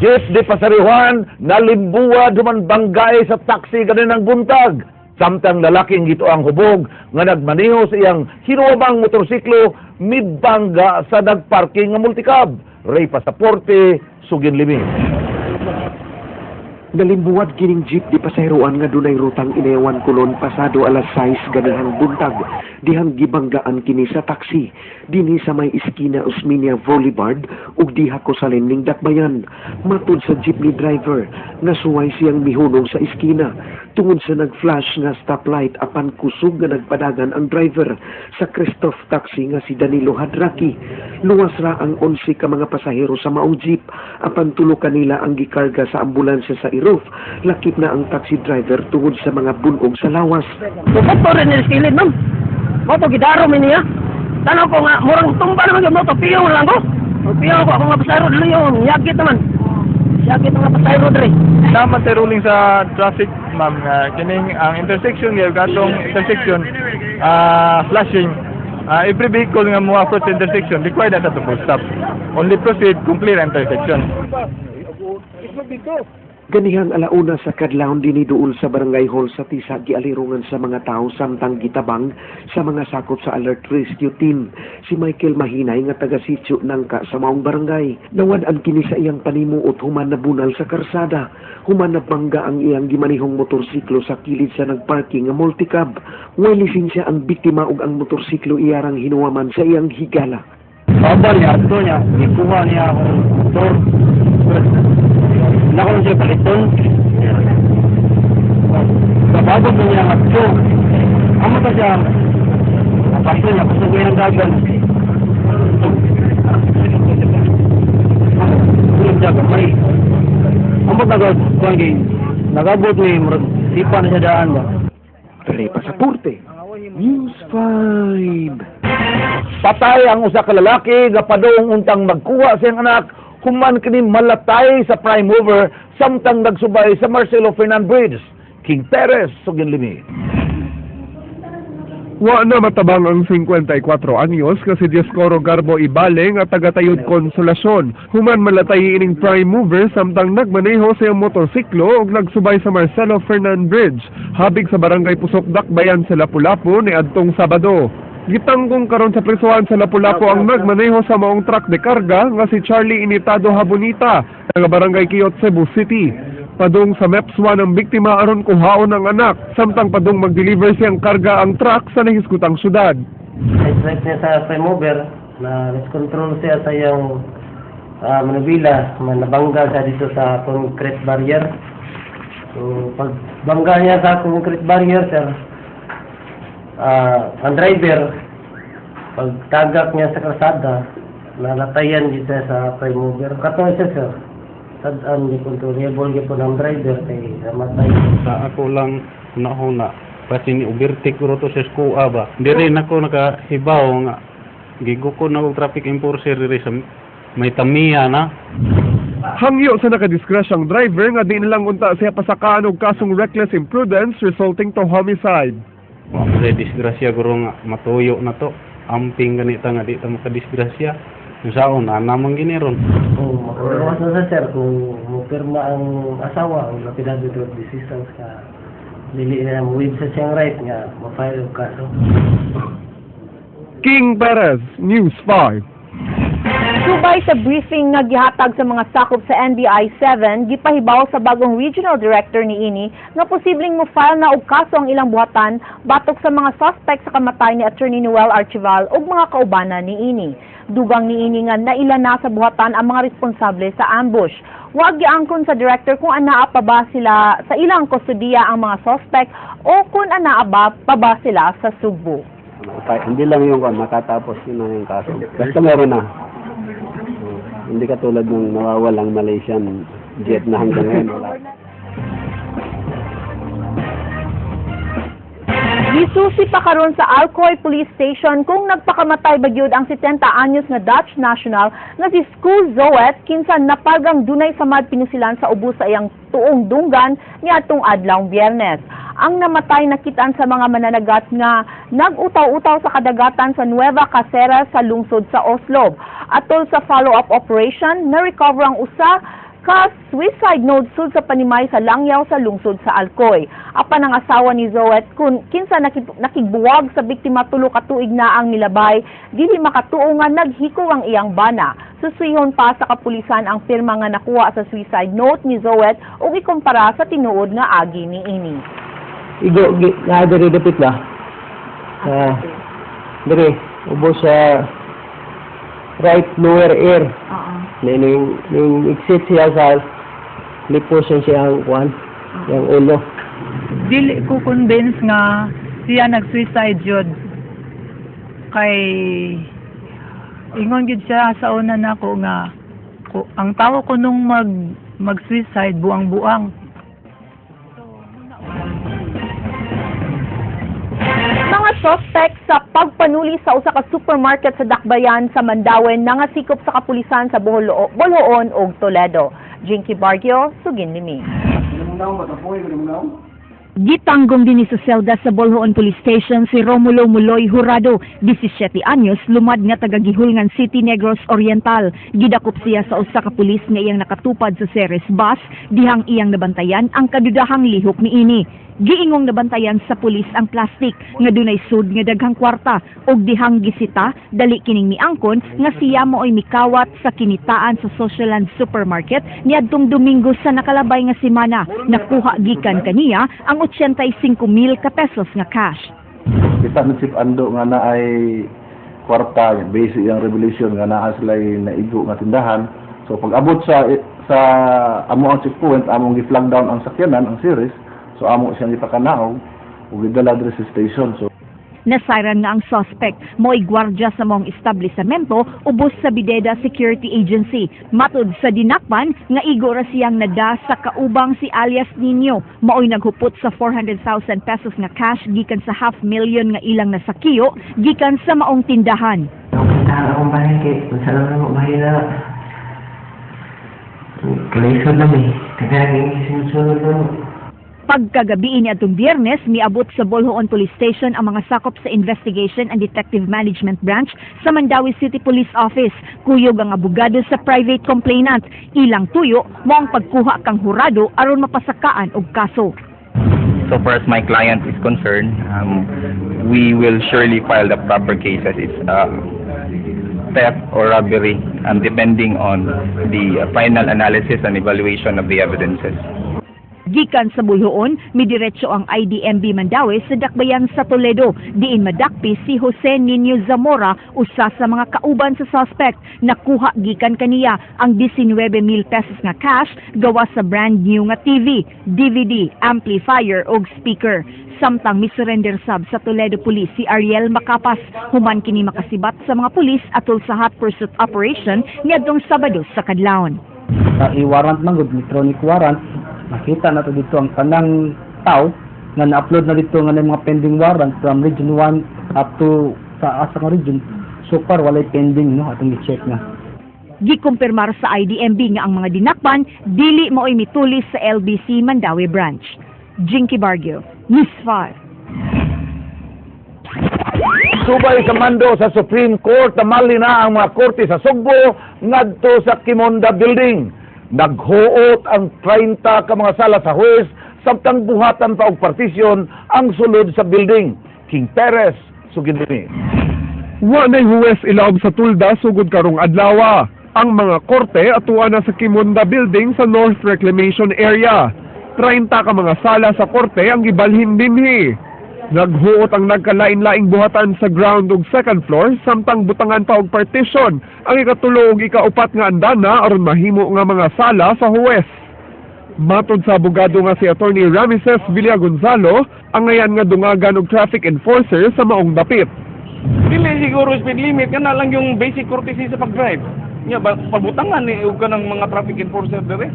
Jeep de Pasarijuan, nalimbuwa duman banggay sa taxi ganinang buntag. Samtang lalaking gito ang hubog nga nagmaneho sa iyang hinuwabang motorsiklo, mibangga sa nagparking nga multicab. Ray Pasaporte, Sugin Limi. Nalimbuwad kining jeep di pasaheroan nga dunay rutang Inayawan, Colon, pasado alas 6 ganihang buntag dihang gibanggaan kini sa taxi dinhi sa may iskina Osmeña Boulevard ug diha Kosalin ning Dakbayan. Matud sa jeepney driver, nasuway siyang mihunong sa iskina tungod sa nag-flash nga stoplight, apan kusog nga nagpadagan ang driver sa Christoph Taxi nga si Danilo Hadraki. Luwas ra ang 11 ka mga pasahero sa maong jeep, apan tulo kanila ang gikarga sa ambulansya sa Iruf, lakip na ang taxi driver tungod sa mga bunog sa lawas. Bukod rin nila silid, ma'am. Mo to gidaro mi niya. Tanaw ko nga, murang tumba naman yung moto, piyong lang ko. Piyong ko, ako nga pasahero, dili yagit naman. Yagit nga pasahero diri. Tama sa ruling sa traffic, ma'am, nga kining ang intersection gyud katong intersection flashing, every vehicle nga mo approach the intersection required na sa to full stop. Only proceed kung clear ang intersection. Ganihang alauna sa kadlawon dinhi duol sa Barangay Hall sa Tisa, gialirungan sa mga tao samtang gitabang sa mga sakop sa Alert Rescue Team si Michael Mahinay nga taga Sitio Nangka sa maong barangay. Nawad-an kini sa iyang panimuot human nabunal sa karsada, human nabangga ang iyang gimanihong motorsiklo sa kilid sa nagparking nga multicab. Way lisensya ang biktima ug ang motorsiklo iyarang hinuwaman sa iyang higala. Baba niya, ato niya, gikuha niya akong motor. Nako siya paliton. Kababot na niya ato. Amo ta siya, napaso niya, gusto ko yung dagan. Tulog siya, kamay. Amo ta god, kuhan kay, nagabot ni, murag, sipa na siya daan ba. Pre Pasaporte, News 5. Patay ang usa ka lalaki nga padung untang magkuha sa iyang anak human kini malatay sa prime mover samtang nagsubay sa Marcelo Fernan Bridge. King Perez, Sugin Limi. Wa na matabang ang 54 anyos nga si Dioscoro Garbo Ibale nga taga-tayod Konsolasyon. Human malatay ining prime mover samtang nagmaneho sa iyang motorsiklo ug nagsubay sa Marcelo Fernan Bridge habig sa Barangay Pusok, Dakbayan sa Lapu-Lapu niadtong Sabado. Gitanggong karon sa prisuhan sa Lapu-Lapu ang nagmaneho sa maong truck de karga nga si Charlie Initado Habonita, taga Barangay Kiyot, Cebu City. Padung sa MEPS 1 ang biktima aron kuhaon ang anak, samtang padung mag-deliver siyang karga ang truck sa nahiskutang syudad. Side niya sa prime mover, na miscontrol siya sa iyang manubila, nabangga siya dito sa concrete barrier. So, pag bangga niya sa concrete barrier, sir, ang driver, pag tagak niya sa kalsada, nalatayan dito sa prime mover. Katong siya, sir, sad-an di controllable gyud ng driver kay namatay. Sa ako lang huna-huna kasi ni overtake ko to sa skuha ba. Diri nako nakahibaw nga giguko na og traffic enforcer diri sa may tamiya na. Hangyo sa nakadisgrasyang driver nga di nilang unta siya pasakaan og kasong reckless imprudence resulting to homicide. Wa mo disgrasya guro nga matuyo na to. Amping ganita nga di ta makadisgrasya. Unsaon na namang gini ron. Kung makagawas na sa sir, kung mupirma ang asawa, ang affidavit of desistance ka, dili na mo sa siyang right nga ma-file og kaso. King Perez, News 5. Subay sa briefing nga gihatag sa mga sakop sa NBI 7, gipahibaw sa bagong regional director niini nga posibleng mo-file na og kaso ang ilang buhatan batok sa mga suspect sa kamatay ni Attorney Noel Archival ug mga kaubanan niini. Dugang niini nga naila na sa buhatan ang mga responsable sa ambush. Wa giangkon sa director kung anaa pa ba sila sa ilang kustodiya ang mga suspect o kung anaa ba pa ba sila sa Sugbo. Hindi lang yung kwan, matatapos yun na yung kaso. Basta meron na. Oh, hindi katulad ng nawawalang Malaysian jet na hanggang ngayon wala. Gisusi pa karon sa Alcoy Police Station kung nagpakamatay ba gyud ang 70 anyos nga Dutch national nga si Sku Zoet kinsa napagang dunay samad pinusilan sa ubos sa iyang tuong dunggan niadtong adlawng Biyernes. Ang namatay nakitaan sa mga mananagat nga nag-utaw-utaw sa kadagatan sa Nueva Caceres sa lungsod sa Oslob. Atol sa follow-up operation, na-recover ang usa ka suicide note sud sa panimay sa Langyaw sa lungsod sa Alcoy. Apan ang asawa ni Zoet kun kinsa nakigbuwag sa biktima 3 ka tuig na ang milabay, dili makatuo nga naghiko ang iyang bana. Susihon pa sa kapulisan ang pirma nga nakuha sa suicide note ni Zoet ug ikumpara sa tinuod nga agi ni ini. Igo gi na diri dapit ba? Ah, diri ubos sa right lower ear. Ning ning exit siya sa lipos siya ang kuan, yang ulo. Dili ko convince nga siya nag-suicide jud kay ingon gid siya sa una nako nga ko, ang tawo ko nung mag-suicide buang-buang. Mga suspect sa pagpanuli sa usa ka supermarket sa Dakbayan sa Mandaue nangasikop sa kapulisan sa Boljoon ug Toledo. Jinky Bargio, sugin nimi. Gitanggong din sa selda sa Boljoon Police Station si Romulo Muloy Jurado, 17 anyos, lumad nga taga Guihulngan City, Negros Oriental. Gidakop siya sa usa ka pulis nga iyang nakatupad sa Ceres bus, dihang iyang nabantayan ang kadudahang lihok niini. Giingong nabantayan sa pulis ang plastic nga dunay sud nga daghang kwarta ug dihang gisita dali kining miangkon nga siya maoy mikawat sa kinitaan sa Socialand Supermarket niadtong Domingo sa nakalabay nga semana. Nakuha gikan kaniya ang 85,000 ka pesos nga cash. Kita ni Chief Ando nga na ay kwarta, basic yung revelation nga naa sila naigo nga tindahan. So pag abot sa amo ang checkpoint, among gi-flag down ang sakyanan, ang series. So amo siyang ipakanaog ug gidala diri sa station. So Nasayran nga ang suspect mo'y gwardya sa maong establishmento ubos sa Bideda Security Agency. Matud sa dinakpan nga igo ra siyang nada sa kaubang si alias Nino, maoy naghupot sa 400,000 pesos nga cash gikan sa half million nga ilang nasakiyo gikan sa maong tindahan. Akong bahay kay kung saan lang mo bahay na kalisod na mi. Kaya sinusunod na mo. Pagkagabi ni atong Biyernes, miabot sa Boljoon Police Station ang mga sakop sa Investigation and Detective Management Branch sa Mandaue City Police Office. Kuyog ang abogado sa private complainant. Ilang tuyo mao ang pagkuha kang Hurado aron mapasakaan og kaso. So far as my client is concerned, we will surely file the proper cases. It's theft or robbery, depending on the final analysis and evaluation of the evidences. Gikan sa Boljoon, midiretso ang IDMB Mandaue sa Dakbayan sa Toledo. Diin madakpi si Jose Nino Zamora, usa sa mga kauban sa suspect. Nakuha gikan kaniya ang 19,000 pesos nga cash gawa sa brand new nga TV, DVD, amplifier ug speaker. Samtang misurrender sab sa Toledo Police si Ariel Macapas, human kini makasibat sa mga pulis atol sa hot pursuit operation niadtong Sabado sa kadlawon. Sa i-warrant man gud, electronic warrant, makita na to dito ang kanang tao nga na-upload na dito nga mga pending warrant from region 1 up to sa asa nga region. So far walay pending, no, atong gi-check na. Gikumpirmar sa IDMB nga ang mga dinakpan dili maoy mitulis sa LBC Mandaue branch. Jinky Bargio, News 5. Subay sa mando sa Supreme Court, namali na ang mga korte sa Sugbo ngadto sa Qimonda Building. Naghuot ang 30 ka mga sala sa huwes samtang buhatan pa og partisyon ang sulod sa building. King Perez, sugid ni. Wa nay huwes ilawom sa tulda sugod karong adlawa. Ang mga korte atua na sa Qimonda Building sa North Reclamation Area. 30 ka mga sala sa korte ang gibalhin dinhi. Naghuot ang nagkalain-laing buhatan sa ground ug second floor samtang butangan pa og partition ang ikatulo ug ikaupat nga andana aron mahimo nga mga sala sa huwes. Matod sa abogado nga si Attorney Ramises Villa Gonzalo, ang ngayan nga dungagan og traffic enforcer sa maong dapit. Dili siguro speed limit kana lang yung basic courtesy sa pag-drive. Nya ba pabutangan ni og kanang mga traffic enforcer dire.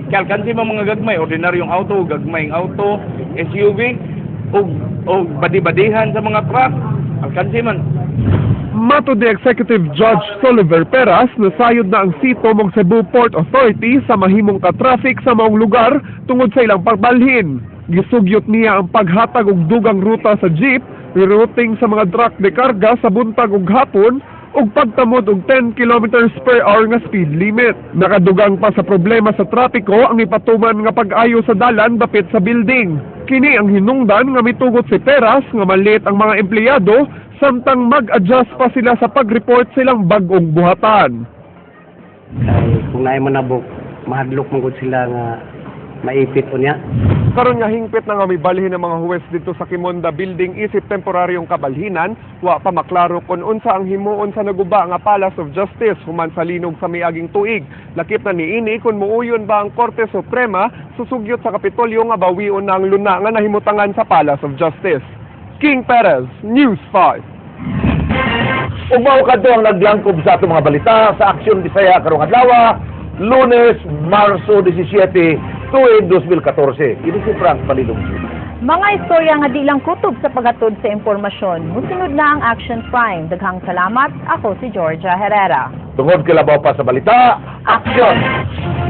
Kay alkansi ba mga gagmay, ordinaryong auto, gagmayng auto, SUV ug badi-badihan sa mga truck. Alkansi man. Matod ni Executive Judge Soliver Peras, nasayod na ang CITOM ug Cebu Port Authority sa mahimong ka-traffic sa maong lugar tungod sa ilang pagbalhin. Gisugyot niya ang paghatag og dugang ruta sa jeep, rerouting sa mga truck de karga sa buntag ug hapon, ug pagtamod og 10 kilometers per hour nga speed limit. Nakadugang pa sa problema sa trapiko ang ipatuman nga pag-ayo sa dalan dapit sa building. Kini ang hinungdan nga mitugot si Peras nga malit ang mga empleyado samtang mag-adjust pa sila sa pag-report silang bag-ong buhatan. Kay kung naay manabok, mahadlok man gud sila nga maipit unya. Karon nga hingpit na nga mibalhin ang mga huwes dito sa Kimonda Building isip temporaryong kabalhinan, wa pa maklaro kung unsa ang himuon sa naguba nga Palace of Justice human sa linog sa miaging tuig. Lakip na niini kung muuyon ba ang Korte Suprema susugyot sa Kapitolyo nga bawion na ang luna nga nahimutangan sa Palace of Justice. King Perez, News 5. Ug mao kadto ang naglangkob sa atong mga balita sa Aksyon Bisaya karong adlaw, Lunes, Marso 17, tuig 2014. Ini si Frank Palilong. Mga istorya nga di lang kutob sa paghatod sa impormasyon. Musunod na ang Action Prime. Daghang salamat. Ako si Georgia Herrera. Tungod kilabaw pa sa balita, Aksyon!